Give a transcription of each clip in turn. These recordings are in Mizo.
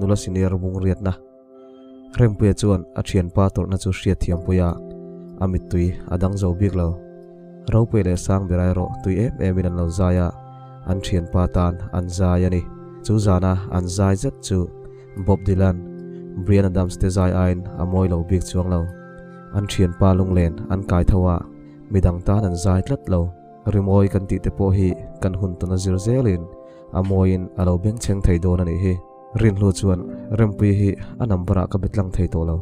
nula senior bung riatna. Rempuia chuan a thianpa tawrhna chu hriatthiampui a, a mittui a dang zo bik lo. Ropuia leh Sangbera erawh tui em emin an lo zai a, an thianpa tan an zai a ni. Chu zana an zai zet chu Bob Dylan, Bryan Adams te zai aiin a mawi lo bik chuang lo. An thianpa lunglen an kai tho a, midang tan an zai tlat lo. Rimawi kan tih te pawh hi kan hun tuna zir zelin a mawiin a lo bengchheng thei dawn a nih hi. Rinhlu chuan Rempuii hi a number ah ka be tlang thei tawh lo.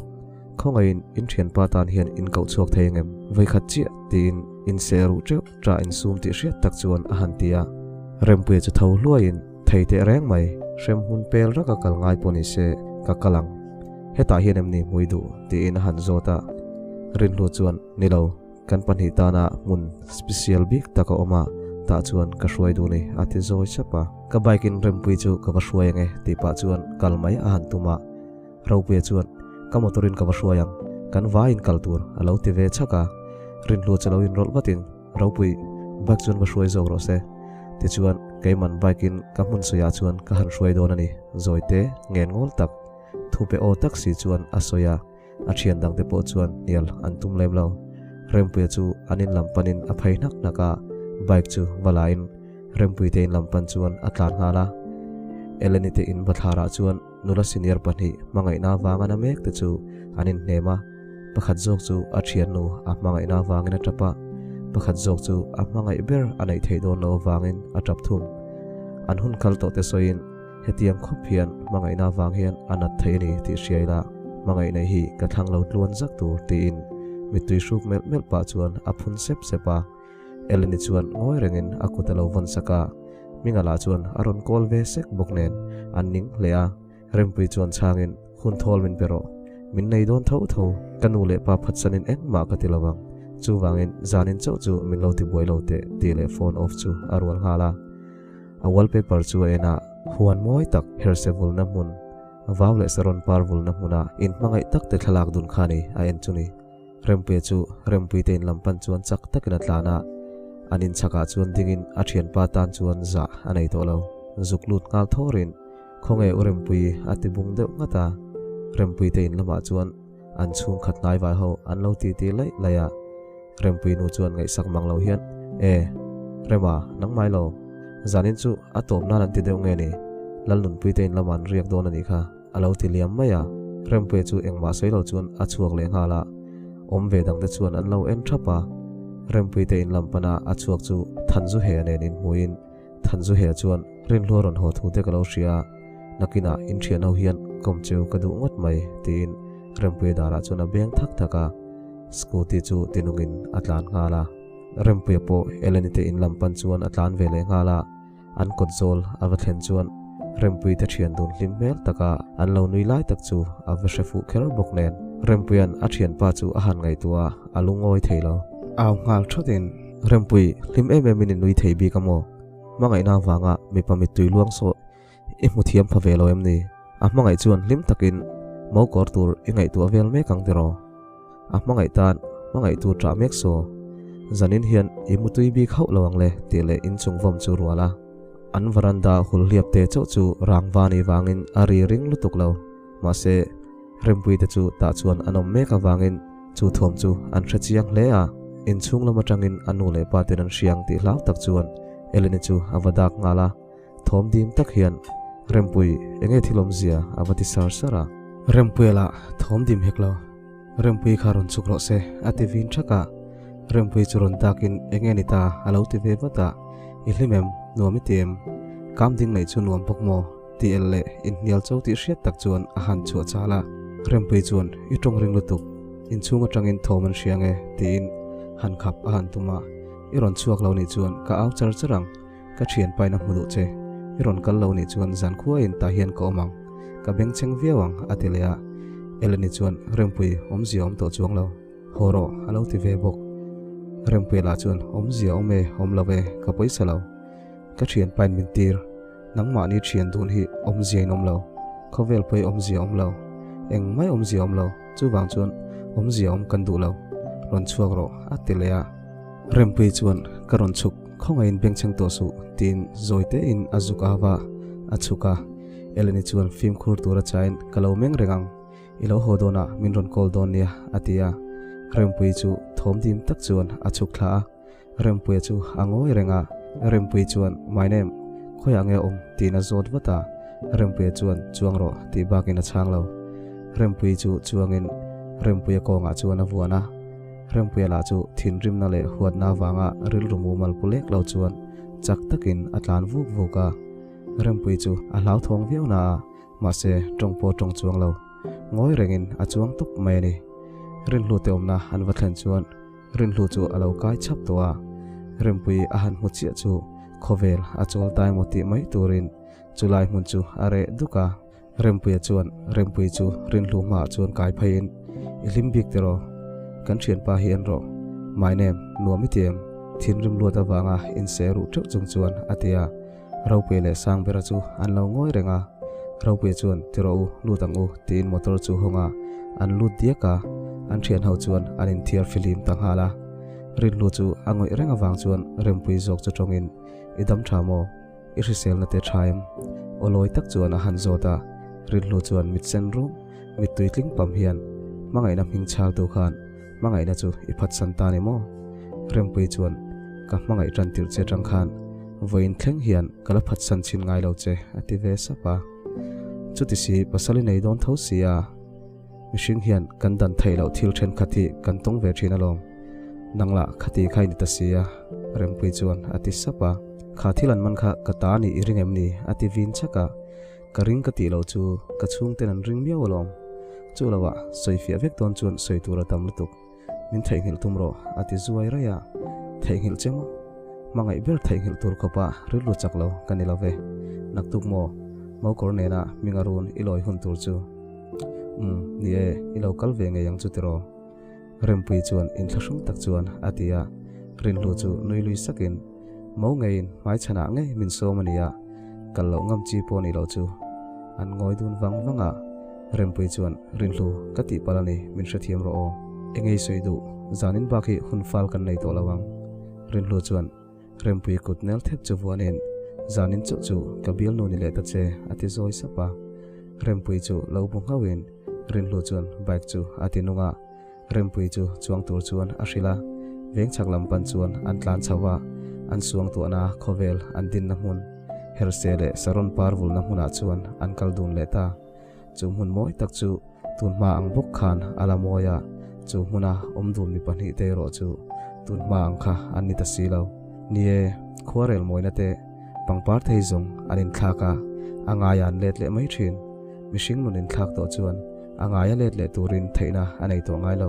Khawngaihin in thianpa tan hian in koh chhuak thei angem? Vawikhat chiah tiin in seh ruh teuh tah insum tih hriat tak chuan a han ti a. Rempuia chu tho hluaiin thei teh reng mai. Hrem hmun pel raka kal ngai pawh ni se ka kal ang. Hetah hian em ni hmui duh? tiin a han zawt a. Rinhlu chuan ni lo. Kan pahnih tana hmun special bik tak a awm a, tah chuan ka hruai duh ni a ti zawi sap a. Ka bike in Rempuii chu ka va hruai ange tih pah chuan kal mai a han tum a. Ropuia chuan ka motor in ka va hruai ang, kan vai in kal tur a lo ti ve chhak a. Rinhlu chu lo inrawlh vatin Ropui, bike chuan va hruai zawk rawh se. Tichuan keiman bike in ka hmun sawiah chuan ka han hruai dawn a ni, zawite ngen ngawl tak, thupe aw tak si chuan a sawi a. A thian dangte pawh chuan hnial an tum lem lo. Rempuia chu an in lam panin a phei hnak hnak a, bike chu va lain Rempuite in lam pan chuan a tlan nghal a. Eleni te in bathlarah chuan nula senior pahnih hmangaihna vanga na mek te chu an inhnem a, pakhat zawk chu a thiannu a hmangaihna vangin a tap a, pakhat zawk chu a hmangaih ber a neih theih dawn loh avangin a tap thung. An hun kal tawh te sawiin Hetiang khawp hian hmangaihna vang hian a nat thei a ni tih hria ila, hmangaih neih hi ka thlang lo tluan zak tur tiin mittui hruk melh melh pah chuan a phun sep sep a. Eleni chuan ngawi rengin a kut a lo vawn sak a, Hminga lah chuan a rawn call ve sek bawk nen an ning hle a. Rempuii chuan chhangin, Hun thawl min pe rawh, min nei dawn tho tho, ka nu leh pa phatsanin engmah ka ti lo ang, chuvangin zanin chauh chu min lo tibuai lo teh tih leh phone off chu a rual nghal a. A wallpaper chu a en a, huan mawi tak herse vulna hmun, vau leh saron par vulna hmuna inhmangaih tak te thlalak dun kha ni a en chu ni. Rempuia chu Rempuite in lam pan chuan chak takin a tlan a, an inchhakah chuan dingin a thianpa tan chuan zah a nei tawh lo. Zuk lut nghal thawrin, Khawnge u Rempui a ti bung deuh nghat a, Rempuite in lamah chuan an chhungkhat hnaivai ho an lo titi laih laih a. Rempui nu chuan ngaihsak mang lo hian, E, Rema, nangmai lo. Zanin chu a tawp nan an ti deuh nge ni? Lalnunpui te in lamah an riak dawn a nih kha, a lo ti liam mai a. Rempuia chu engmah sawi lo chuan a chhuak leh nghal a, awm ve dangte chuan an lo en thap a. Rempui te in lam pana a chhuak chu Thanzuhea nen inhmuin Thanzuhea chuan Rinhlua rawn haw thu te ka lo hria a, nakinah in thian ho hian kawm cheu ka duh ngawt mai, tiin Rempuia darah chuan a beng thak thak a. Scooty chu tinungin a tlan nghal a, Rempuia pawh Eleni te in lam pan chuan a tlan ve leh nghal a, an kawt zawl a va thlen chuan Rempuii te thian dun hlim hmel taka an lo nui lai tak chu a va hre fuh kher bawk nen Rempuia'n a thianpa chu a han ngaihtuah a, a lungawi thei lo. Au nghal thawtin, Rempui, hlim em em in i nui thei bik a maw? Hmangaihna avanga mipa mittui luang sawh I hmu thiam pha ve lo em ni? A hmangaih chuan hlim takin mo kawr tur i ngaihtuah vel mek ang tiraw? A hmangaih tan hmangaih tur ṭah mek saw. Zanin hian i mutui bik hauh lo ang le tih leh inchung vawm chu rual a. An varanda hul hliap te chauh chu rangva ni vangin a ri ring lutuk lo. Mahse, Rempuii te chu tah chuan an awm mek avangin chu thuam chu an hre chiang hle a. Inchhung lam atangin a nu leh pa ten an hriang tih hlau tak chuan Eleni chu a va dak nghal a. Thawm dim tak hian, Rempui, enge thil awmzia? a va ti sar sar a. Rempuia lah thawm dim hek lo. Rempui kha rawn chhuk rawh se, a ti vin thak a. Rempui chu rawn dakin, Enge ni ta? a lo ti ve vat a. I hlim em? Nuam i ti em? Kam ding neih chu nuam bawk maw? Ti el leh inhnial cho tih hriat tak chuan a han chhuah chal a. Rempui chuan, I tawng ring lutuk, inchhung atangin thawm an hria nge? tiin han khap a han tum a. I rawn chhuak lo nih chuan ka au char char ang. Ka thianpain a hmu duh che, i rawn kal lo nih chuan zan khuaiin tah hian ka awm ang, ka bengchheng viau ang a ti leh a. Eleni chuan Rempui awmzia awm tawh chuang lo, haw rawh a lo ti ve bawk. Rempuia lah chuan awmzia awm e, awm lo e, ka pawisa lo. Ka thianpain min tir, nangmahni thian dun hi awmzia in awm lo, khawvel pawi awmzia awm lo, engmai awmzia awm lo, chuvang chuan awmzia awm kan duh lo, rawn chhuak rawh a ti leh a. Rempui chuan ka rawn chhuk. Khawngaihin bengchheng tawh suh, tiin zawi tein a zuk au a, a chhuk a. Eleni chuan fimkhur tura chain ka lo meng reng ang, i lo haw dawnah min rawn call dawn nia a ti a. Rempuii chu thawm dim tak chuan a chhuk thla a. Rempuia chu a ngawi reng a, Rempuii chuan My name, khawiah nge awm? tiin a zawt vat a, Rempuia chuan Chuang rawh tih bakin a chhang lo. Rempuii chu chuangin Rempuia kawngah chuan a vuan a, Rempuia lah chu thinrimna leh huatna avanga rilru mumal pu lek lo chuan chak takin a tlan vuk vuk a. Rempuii chu a hlauthawng viau na a, mahse tawng pawh tawng chuang lo. Ngawi rengin a chuang tawp mai a ni. Rinhlute awmna an va thlen chuan Rinhlu chu a lo kai chhap tawh a, Rempui a han hmu chiah chu khawvel a chawl tai maw tih mai turin chulai hmun chu a reh duk a. Rempuia chuan Rempui chu Rinhlu hmaah chuan kai pheiin, I hlim bik tiraw? Kan thianpa hi en rawh. My name, nuam i ti em? Thinrim luat avanga inse ruh teuh chung chuan a ti a. Ropuia leh Sangbera chu an lo ngawi reng a. Ropuia chuan, Ti rawh u, lut ang u, tiin motor chu hawng a, an lut diak a. An thian ho chuan an inthiar fihlim ta nghal a. Rinhlu chu a ngawih reng avang chuan Rempuii zawk chu tawngin, I dam tha maw? I hriselna te tha em? Aw lawi tak chuan a han zawt a. Rinhlu chuan mit sen rum, mittui tling pam hian, Hmangaihna hming chhaltu khan hmangaihna chu i phatsan ta ni maw? Rempuii chuan, Ka hmangaih tan tirh che tang khan vawiin thleng hian ka la phatsan chhin ngai lo che, a ti ve sap a. Chuti si pasal i nei dawn tho si a, mihring hian kan dan theih loh thil thenkhat hi kan tawng ve thin alawm. Nang lah khati kha i ni ta si a, Rempuii chuan a ti sap a. Kha thil an man kha ka ta nih i ring em ni? a ti vin chak a. Ka ring ka tih loh chu ka chhungten an ring miau alawm. Chu loah sawi fiah vek dawn chuan sawi tur a tam lutuk. Min theihnghilh tum rawh a ti zuai raih a. Theihnghilh che maw? Hmangaih ber theihnghilh tur khawpa rilru chak lo ka ni lo ve. Naktuk maw? Mokawr nena hminga run i lawi hun tur chu. Umm, ni e, i lo kal ve ngei ang chu tiraw? Rempuii chuan inthlahrung tak chuan a ti a. Rinhlu chu nui lui sakin. Mo ngeiin hmaichhanah ngei min sawm a nia, kal loh ngam chi pawh nih loh chu. An ngawi dun vang vang a, Rempuii chuan, Rinhlu, ka tih palh a ni, min hrethiam rawh aw. Engei sawi duh, zanin bak hi hun fal kan nei tawh lo ang. Rinhlu chuan, Rempuii kut nel thep chu vuanin, Zanin chauh chu ka bialnu ni leh ta che, a ti zawi sap a. Rempuii chu lo bu nghauhin, Rinhlu chuan bike chu a ti nung a. Rempuii chu chuang tur chuan a hrilh a, veng chhak lam pan chuan an tlan chho a, an suang tuahna khawvel an dinna hmun, Herse leh Saron par vulna hmunah chuan an kal dun leh ta. Chu hmun mawi tak chu tun hma ang bawk khan a la mawi a, chu hmuna awm dun mi pahnihte erawh chu tun hma ang kha an ni ta si lo. Ni e, khuarel mawina te pangpar thei zawng an inthlak a, a ngaia an let leh mai thin. Mihring nun inthlak tawh chuan a ngaia let leh turin theihna a nei tawh ngai lo.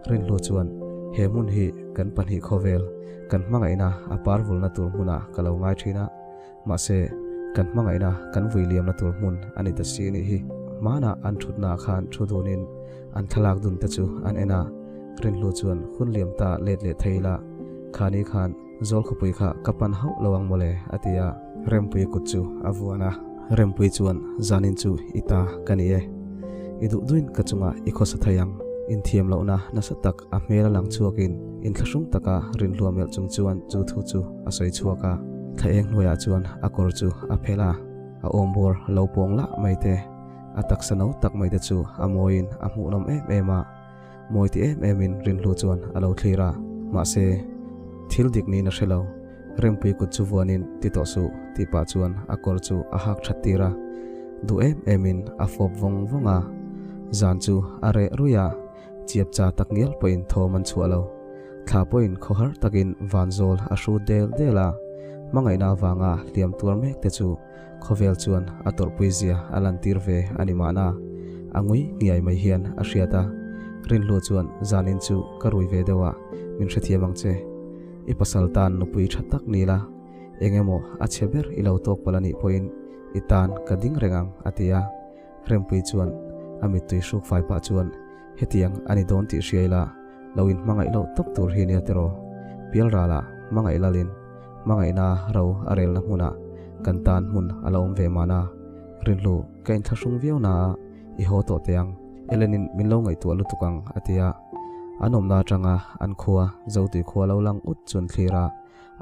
Rinhlu chuan, He hmun hi kan pahnih khawvel, kan hmangaihna a par vulna tur hmunah ka lo ngai thin a. Mahse, kan hmangaihna kan vui liamna tur hmun a ni ta si anih hi. Hmanah an thutnaah khan thu dunin an thlalak dun te chu an en a. Rinhlu chuan hun liam ta let leh thei ila, Khani khan Zawl khawpui kha ka pan hauh lo ang mawle, a ti a. Rempuii kut chu a vuan a. Rempuii chuan, Zanin chu i ta ka ni e. I duh duin ka chungah i khawsa thei ang. Inthiam lohna nasa tak a hmel a lang chhuakin inthlahrung taka rinhlua melh chung chuan chu thu chu a sawi chhuak a. Thla eng hnuaiah chuan a kawr chu a phelh a, a awmbawr lo pawng lah mai te, a taksa no tak mai te chu a mawiin a hmuhnawm em em a. Mawi ti em emin Rinhlu chuan a lo thlir a, mahse, thil dik niin a hre lo. Rempuii kut chu vuanin ti tawh suh tih pah chuan a kawr chu a hak that tir a, duh em emin a fawp vawng vawng a. Zan chu a reh ruih a, chiap cha tak ngial pawhin thawm an chhuah lo. Thla pawhin khawhar takin vanzawl a hrut del del a, hmangaihna avanga hliam tuar mek te chu Khawvel chuan a tawrhpui zia a lantir ve a ni mahna, a ngui ngiai mai hian a hriat a. Rinhlu chuan zanin chu ka rui ve deuh a, min hrethiam ang che. I pasal tan nupui tha tak ni la, eng emaw a chhe ber i lo tawk palh a nih pawhin i tan ka ding reng ang a ti a. Rempui chuan a mittui hruk fai pah chuan hetiang a ni dawn tih hria ila lo inhmangaih loh tawp tur hi nia tiraw? Pialralah hmangaih lalin hmangaihna ro a relna hmunah kan tan hmun a la awm ve mahna. Rinhlu, ka inthlahrung viau na a, i haw tawh teh ang. Ellen-in min lo ngaihtuah lutuk ang a ti a. An awmna atanga an khua Zotui khua lo lang ut chu an thlir a,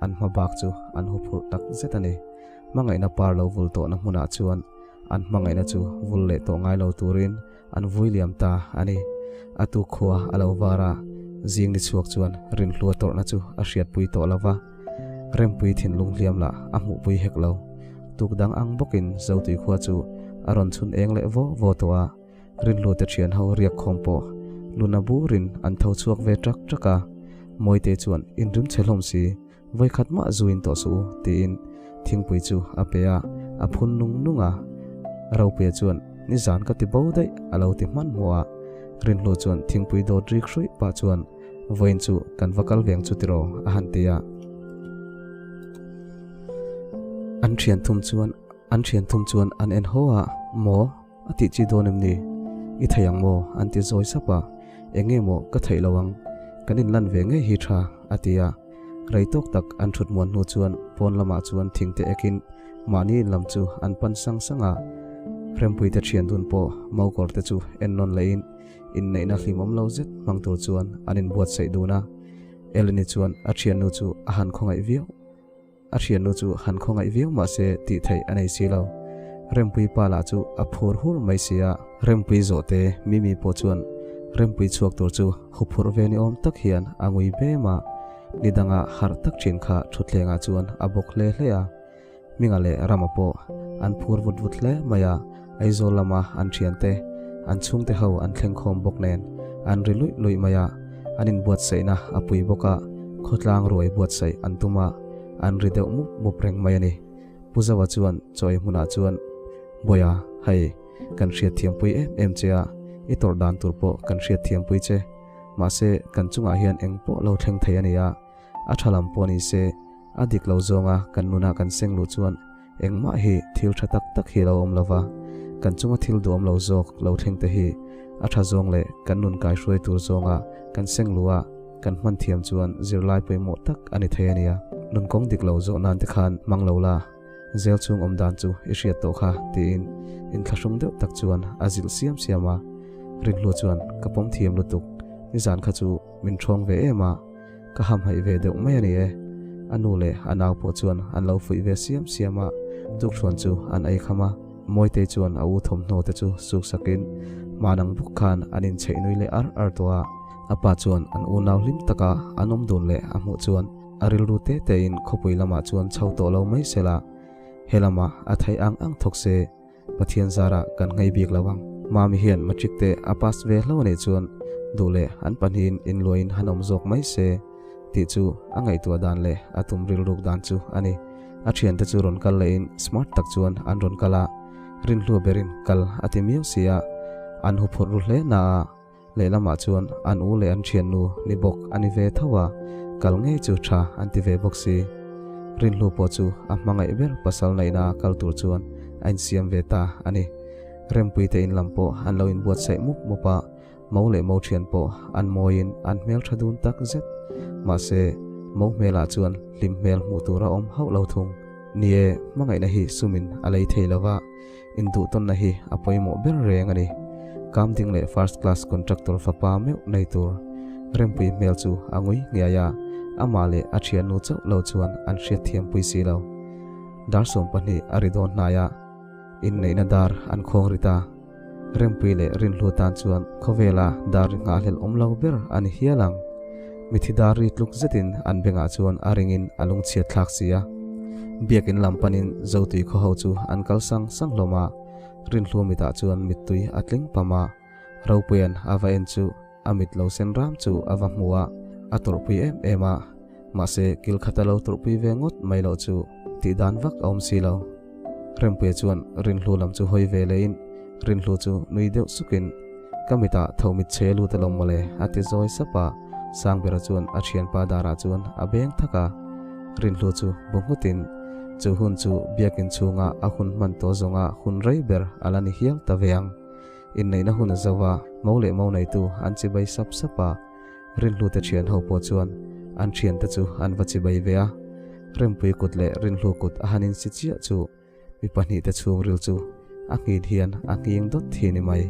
an hma bak chu an huphurh tak zet a ni. Hmangaihna par lo vul tawhna hmunah chuan. An hmangaihna chu vul leh tawh ngai lo turin an vui liam ta a ni. A tuk khua a lo var a, zing ni chhuak chuan rinhlua tawrhna chu a hriatpui tawh lo va. Rempui thinlung hliam lah a hmuhpui hek lo. Tuk dang ang bawkin Zotui khua chu a rawn chhun eng leh vaw vaw tawh a. Rinhlua te thian ho riak khawm pawh luna burin an tho chhuak ve ṭak ṭak a. Mawite chuan inrim chhe hlawm si. Vawikhat mah zuin tawh suh u, tiin thingpui chu a pe a, a phun nung nung a. Ropuia chuan, Nizan ka ti bo daih, a lo ti hmanhmawh a. Rinhlu chuan thingpui dawt rik hruih pah chuan, Vawiin chu kan va kal veng chu tiraw, a han ti a. An thian thum chuan an thian thum chuan an en haw a, Maw? A tih chi dawn em ni? I thei ang maw? An ti zawi sap a. Eng nge maw ka theih lo ang? Kan inlan ve ngei hi tha, a ti a. Rei tawk tak an thut muan hnu chuan pawn lamah chuan thingte ekin mahni in lam chu an pan sang sang a. Rempuite thian dun pawh mokawr te chu en nawn lehin inneihna hlimawm lo zet hmang tur chuan an inbuatsaih dun a. Eleni chuan a thiannu chu a han khawngaih viau. A thiannu chu han khawngaih viau mah se tih theih a nei si lo. Rempui pa lah chu a phur hur mai si a. Rempui zawh te Mimi pawh chuan Rempui chhuak tur chu huphurh ve ni awm tak hian a ngui bem a, ni danga harh tak thin kha thutthlengah chuan a bawk hle hle a. Hminga leh Rama pawh an phur vut vut hle mai a, Aizawl lama an thiante, an chhungte ho an thleng khawm bawk nen an ri luih luih mai a, an inbuatsaihna a pui bawk a, khawtlang ruai buatsaih an tum a, an ri deuh mup mup reng mai a ni. Pu Zawa chuan chawi hmunah chuan, Bawiha, hei, kan hriatthiampui em em che a, i tawrh dan tur pawh kan hriatthiampui che. Mahse, kan chungah hian eng pawh lo thleng thei a ni a, a tha lam pawh ni se, a dik lo zawnga kan nunah kan seng luh chuan engmah hi thil tha tak tak hi lo awm lo va, kan chunga thil duhawm lo zawk lo thleng te hi a tha zawng leh kan nun kaihruai tur zawnga kan seng luh a kan hman thiam chuan zirlai pawimawh tak a ni thei a nia. Nun kawng dik lo zawh nan te khan hmang lo la, zel chhung awm dan chu i hriat tawh kha tiin inthlahrung deuh tak chuan a zilh siam siam a. Rinhlua chuan ka pawm thiam lutuk, nizan kha chu min ṭhawng ve em a, Ka hamhaih ve deuh mai a ni e. A nu leh a nau pawh chuan an lo fuih ve siam siam a, tukṭhuan chu an ei kham a. Mawitei chuan a u thawmhnaw te chu suk sakin hmanang bawk khan an inchheih nui leh ar ar tawh a. A pa chuan an unau hlim taka an awm dun leh a hmuh chuan a rilru te tein khawpui lamah chuan chho tawh lo mai sela, he lamah a theih ang ang thawk se. Pathian zarah kan nghei bik lo ang. Mami hian matric te a pass ve hlo anih chuan duh leh an pahnihin inluain han awm zawk mai se tih chu a ngaihtuah dan leh a tum rilruk dan chu a ni. A thiante chu rawn kal lehin smart tak chuan an rawn kal a, rinhlua berin kal a ti miau si a, an huphurh ru hle na a, lehlamah chuan an u leh an thiannu ni bawk a ni ve tho a, kal ngei chu tha an ti ve bawk si. Rinhlu pawh chu a hmangaih ber pasal naihna kal tur chuan a insiam ve ta a ni. Rempui te in lam pawh an lo inbuatsaih mup mup a, mo leh mo thian pawh an mawiin an hmel tha dun tak zet. Mahse, mo hmelah chuan hlim hmel hmuh tur a awm hauh lo thung. Ni e, hmangaihna hi sumin a lei thei lo va. Induhtawnna hi a pawimawh ber reng a ni. Kamding leh First Class Contractor fapa meuh nei tur Rempui hmel chu a ngui nghiai a, amah leh a thiannu chauh lo chuan an hriatthiampui si lo. Dar 12 a ri dawn hnai a, inneihna dar an khawng ri ta. Rempui leh Rinhlu tan chuan khawvela dar ri nghahhlelh awm lo ber a ni hial ang. Mithi dar ri tluk zetin an bengah chuan a ringin a lungchhiat thlak si a. Biakin lam panin Zotui khaw ho chu an kal sang sang hlawm a, Rinhlu mitah chuan mittui a tling pam a. Ropuia'n a va en chu a mit lo sen ram chu a va hmu a, a tawrhpui em em a. Mahse kil khata lo tawrhpui ve ngawt mai loh chu tih dan vak a awm si lo. Rempuia chuan Rinhlu lam chu hawi ve lehin Rinhlu chu nui deuh sukin, Ka mitah tho mit che lut alawm mawle, a ti zawi sap a. Sangbera chuan a thianpa darah chuan a beng thak a. Rinhlu chu bu nghutin, Chu hun chu biakin chhunga a hun hman tawh zawnga hun rei ber a la ni hial ta ve ang. Inneihna hun a zo a, mo leh mo neitu an chibai sap sap a. Rinhlute thian ho pawh chuan an thiante chu an va chibai ve a. Rempui kut leh Rinhlu kut a han insi chiah chu mi pahnihte chhungril chu a nghin hian a nghing dawt thi ni mai.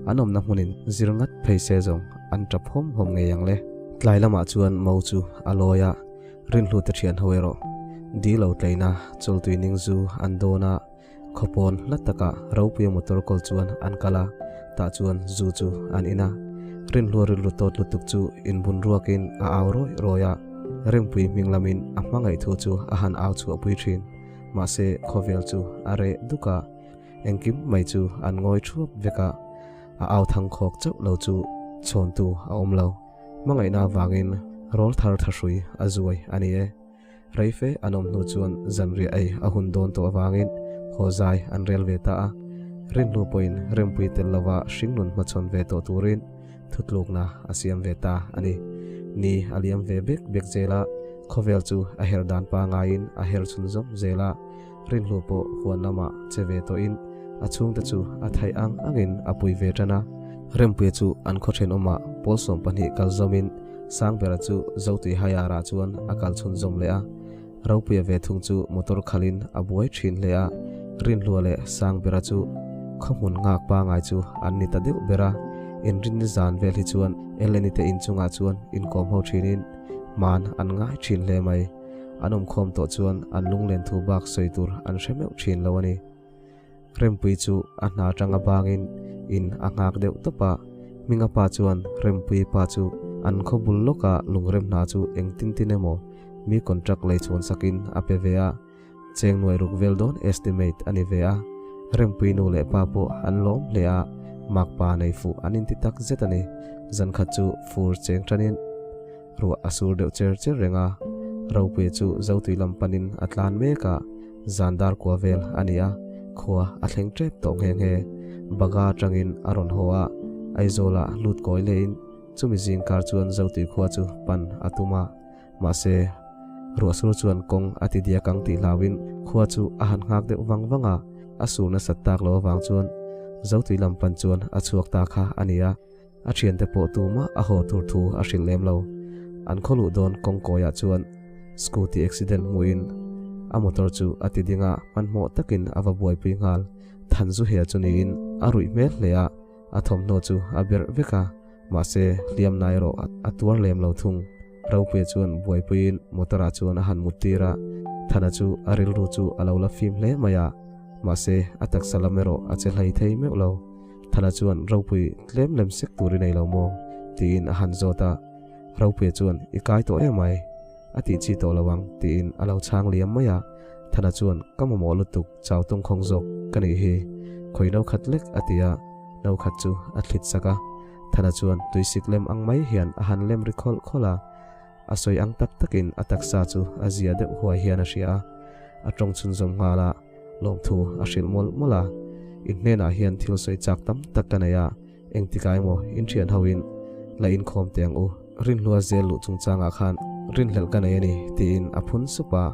An awmna hmunin zir ngat phei se zawng an tap hawm hawm ngei ang le. Tlai lamah chuan mo chu a lawi a, Rinhlute thian ho erawh dil lo tleina chawltui ning zu an dawn a. Khawpawn hla takah Ropuia motor kawl chuan an kal a, tah chuan zu chu an in a. Rinhlua rilru tawt lutuk chu inbun ruakin a au rawi rawi a, Rempui hming lamin a hmangaih thu chu a han au chhuahpui thin. Mahse, khawvel chu a reh duk a, engkim mai chu an ngawi thuap vek a, a au thang khawk chauh lo chu chhawntu a awm lo. Hmangaihna avangin rawl thar thahrui a zuai a ni e. Reife an awm hnu chuan zanriah ei a hun dawn tawh avangin haw zai an rel ve ta a. Rinhlu pawhin rempui tel lova hringnun hmachhawn ve tawh turin thutlukna a siam ve ta a ni. Ni a liam ve bek bek zel a, khawvel chu a her dan pangaiin a her chhun zawm zel a. Rinhlu pawh huan lamah che ve tawhin a chhungte chu a thaih ang angin a pui ve tan a. Rempuia chu an khaw thenawmah pawl 12 kal zawmin Sangbera chu Zotui Haiarah chuan a kal chhun zawm leh a. Ropuia ve thung chu motor khalhin a buai thin hle a, Rinhlua leh Sangbera chu khaw hmun nghak pangai chu an ni ta deuh ber a. Inrinni zan vel hi chuan Eleni te inchungah chuan inkawm ho thinin hman an ngai thin hle mai. An awmkhawm tawh chuan an lunglen thu bak sawi tur an hre meuh thin lo a ni. Rempui chu a hna atang a bangin in a nghak deuh tawp a, Hminga pa chuan Rempui pa chu an khaw bul lawka lungrem hna chu engtin tin emaw mi contract lei chhuan sakin a pe ve a, cheng nuai ruk vel dawn estimate a ni ve a. Rempui nu leh pa pawh an lawm hle a, makpa nei fuh an inti tak zet a ni. Zankhat chu fur cheng tanin. Ruah a sur deuh cher cher reng a, Ropuia chu Zotui lam panin a tlan mek a, zan dar kua vel a ni a, khua a thleng tep tawh nghe nghe. Baga atangin a rawn haw a, Aizawla lut kawi lehin chumi zing kar chuan Zotui khua chu pan a tum a, mahse, ruah sur chuan kawng a ti diak ang tih hlauhin khua chu a han nghak deuh vang vang a, a sur nasat tak lo avang chuan Zotui lam pan chuan a chhuak ta kha a ni a. A thiante pawh tumah a haw tur thu a hrilh lem lo. An khaw luh dawn kawngkawiah chuan scooty accident hmuhin a motor chu a ti ding a, hmanhmawh takin a va buaipui nghal. Thanzuhel chu niin a ruih hmel hle a, a thawmhnaw chu a berh vek a, mahse hliamna erawh a tuar lem lo thung. Ropuia chuan buaipuiin motor-ah chuan a han mut tir a, Thana chu a rilru chu a lo la fim hle mai a, mahse a taksa lam erawh a che hlei thei meuh lo. Thana chuan Ropui tlem lem sek tur i nei lo maw? tiin a han zawt a. Ropuia chuan I kai tawh em mai, a tih chi tawh lo ang tiin a lo chhang liam mai a. Thana chuan Ka mamawh lutuk chau tawngkhawng zawk ka nih hi, khawi no khat lek a ti a, no khat chu a thlit sak a. Thana chuan tuisik lem ang mai hian a han lem ri khawlh khawlh a. A sawi ang tak takin a taksa chu a zia deuh huai hian a hria a, a tawng chhunzawm nghal a, lawmthu a hrilh mawlh mawlh a. In hnenah hian thil sawi chak tam tak ka nei a, engtikah emaw in thian hoin la inkhawm teh ang u. Rinhlua zel luh chungchangah khan rinhlelh ka nei a ni tiin a phun sup a,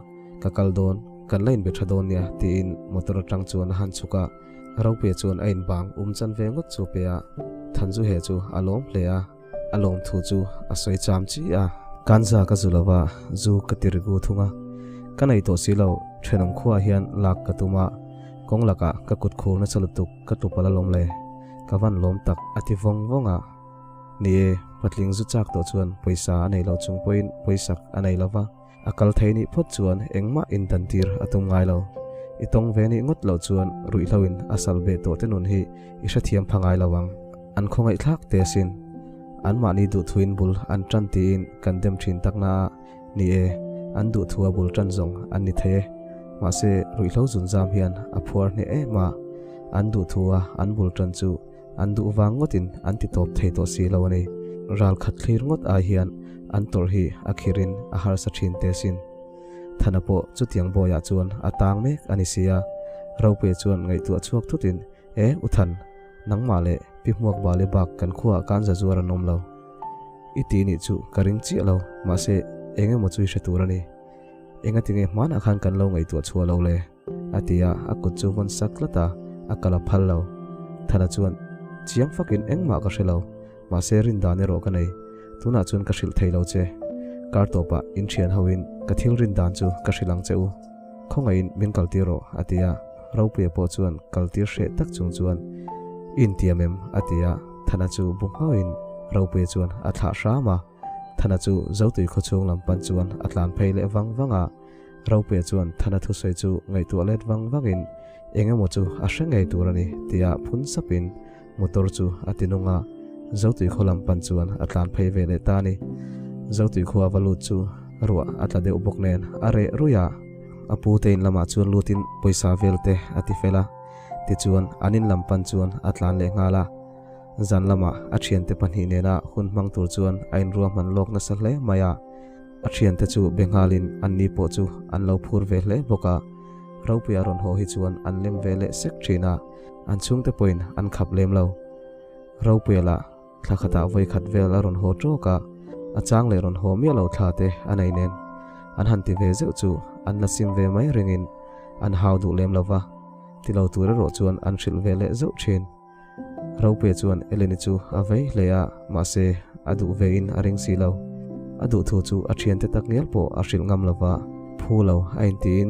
ka kal dawn, kan la inbe tha dawn nia tiin motor atang chuan a han chhuk a, Ropuia chuan a inbang um chan ve ngawt chu pe a, Thanzuhe chu a lawm hle a. A lawmthu chu a sawi cham chi a. Kanza ka zu lova, zu ka ti rigu thung a. Ka nei tawh si lo, thenawm khuaah hian lak ka tum a, kawng lakah ka kut khur nasa lutuk ka tlu palh alawm le, ka van lawm tak a ti vawng vawng a. Ni e, patling zu chak tawh chuan pawisa a nei lo chung pawhin pawisak a nei lova, a kal thei nih phawt chuan engmah indantir a tum ngai lo. I tawng ve nih ngawt loh chuan ruihhloin a sal beh tawh te nun hi i hrethiam pha ngai lo ang. An khawngaihthlak te asin. Anmahni duhthuin bul an tan tiin kan dem thin tak na a, ni e, an duhthua bul tan zawng an ni thei e. Mahse, ruihhlo zunzam hian a phuar hneh em a, an duhthua an bul tan chu an duh vang ngawtin an ti tawp thei tawh si lo a ni. Ral khat thlir ngawt ai hian an tawrh hi a khirin a harsa thin te asin. Thana pawh chutiang bawiah chuan a tang mek a ni si a, Ropuia chuan ngaihtuah chhuak thutin, E, U Than, nangmah leh Pi Hmuak Bali bak kan khuaah kan za zuar an awm lo. I ti nih chu ka ring chiah lo, mahse eng emaw chu i hre tur a ni. Engatinge hmanah khan kan lo ngaihtuah chhuah lo le? A ti a, a kut chu vawn sak tlat a, a kal a phal lo. Thana chuan, Chiang fakin engmah ka hre lo, mahse rin dan erawh ka nei. Tunah chuan ka hrilh thei lo che. Kar tawpah in thian hoin ka thil rin dan chu ka hrilh ang che u. Khawngaihin min kaltir rawh, a ti a. Ropuia pawh chuan kaltir hreh tak chung chuan, I intiam em? a ti a. Thana chu bu nghauhin Ropuia chuan a thlah hram a. Thana chu Zotui khawchhung lam pan chuan a tlan phei leh vang vang a. Ropuia chuan Thana thusawi chu ngaihtuah let vang vangin eng emaw chu a hre ngei tur a ni tia phun sapin motor chu a ti nung a, Zotui khaw lam pan chuan a tlan phei ve leh ta a ni. Zotui khua va lut chu ruah a tla deuh bawk nen a reh ruih a, a pu te in lamah chuan lutin pawisa vel te a ti fel a, tichuan an in lam pan chuan a tlan leh nghal a. Zan lamah a thiante pahnih nena hun hmang tur chuan a inruahman lawk nasa hle mai a, a thiante chu be nghalin anni pawh chu an lo phur ve hle bawk a. Ropuia rawn haw hi chuan an lem ve leh sek thin a, an chhungte pawhin an khap lem lo. Ropuia lah thla khatah vawi khat vel a rawn haw tawk a, a chang leh rawn haw miah lo thla te a nei nen an han ti ve zeuh chu an la sim ve mai ringin an hau duh lem lo va, ti lo tur erawh chuan an hrilh ve leh zeuh thin. Ropuia chuan Eleni chu a vei hle a, mahse a duh vein a ring si lo. A duh thu chu a thiante tak ngial pawh a hrilh ngam lo va, phu lo a intiin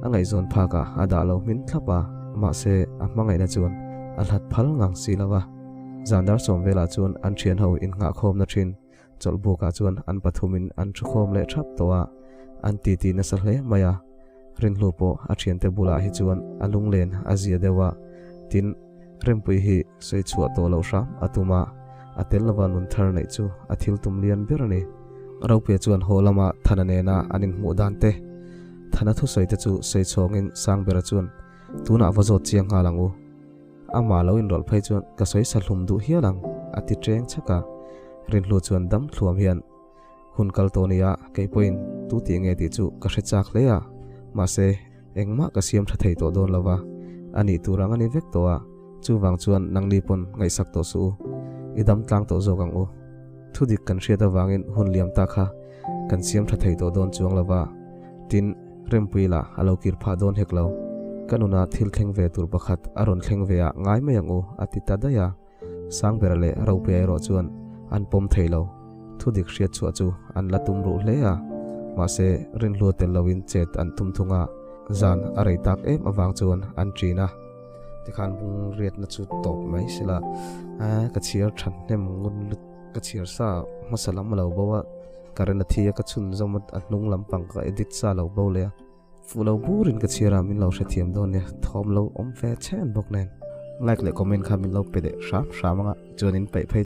a ngaihzawn phakah a dah lo hmin thlap a, mahse a hmangaihna chuan a hlat phal ngang si lo va. Zan dar sawm velah chuan an thian ho innghahkhawmna thin chawlhbukah chuan an pathumin an thukhawm leh thap tawh a, an titi nasa hle mai a. Rinhlu pawh a thiante bulah hi chuan a lunglen a zia deuh a, tin, Rempui hi sawi chhuah tawh loh hram a tum a, a tel lova nun thar neih chu a thil tum lian ber a ni. Ropuia chuan haw lama Thana nena an inhmuh dan te, Thana thusawi te chu sawi chhawngin Sangbera chuan, Tunah va zawt chiang nghal ang u. Amah lo inrawlh phei chuan ka sawi sa hlum duh hial ang, a ti ṭeng chhak a. Rinhlu chuan dam thluam hian, Hun kal tawh nia, kei pawhin tu tih nge tih chu ka hre chak hle a, mahse, engmah ka siam tha thei tawh dawn lo va, a nih tur ang a ni vek tawh a, chuvang chuan nangni pawn ngaihsak tawh suh u, i dam tlang tawh zawk ang u. Thudik kan hriat avangin hun liam ta kha kan siam tha thei tawh dawn chuang lo va, tin, Rempui lah a lo kir phah dawn hek lo. Ka nuna thil thleng ve tur pakhat a rawn thleng ve ah ngai mai ang u, a ti ta daih a. Sangbera leh Ropuia erawh chuan an pawm thei lo. Thudik hriat chhuah chu an la tum ruh hle a, mahse rinhlua tel loin chet an tum thung a, zan a rei tak em avang chuan an ṭin a. Tikhan bung riatna chu tawp mai sela, a ka chhiar tha hnem ngun lut ka chhiar sa hmasa lam a lo bo a, current a thi a ka chhun zawm a, a hnung lampang ka edit sa lo bo leh a. Fuh lo burin ka chhiar a, min lo hrethiam dawn nia, thawm lo awm ve chhen bawk nen. Like leh comment kha min lo pe leh hram hram anga chuan in peih phei.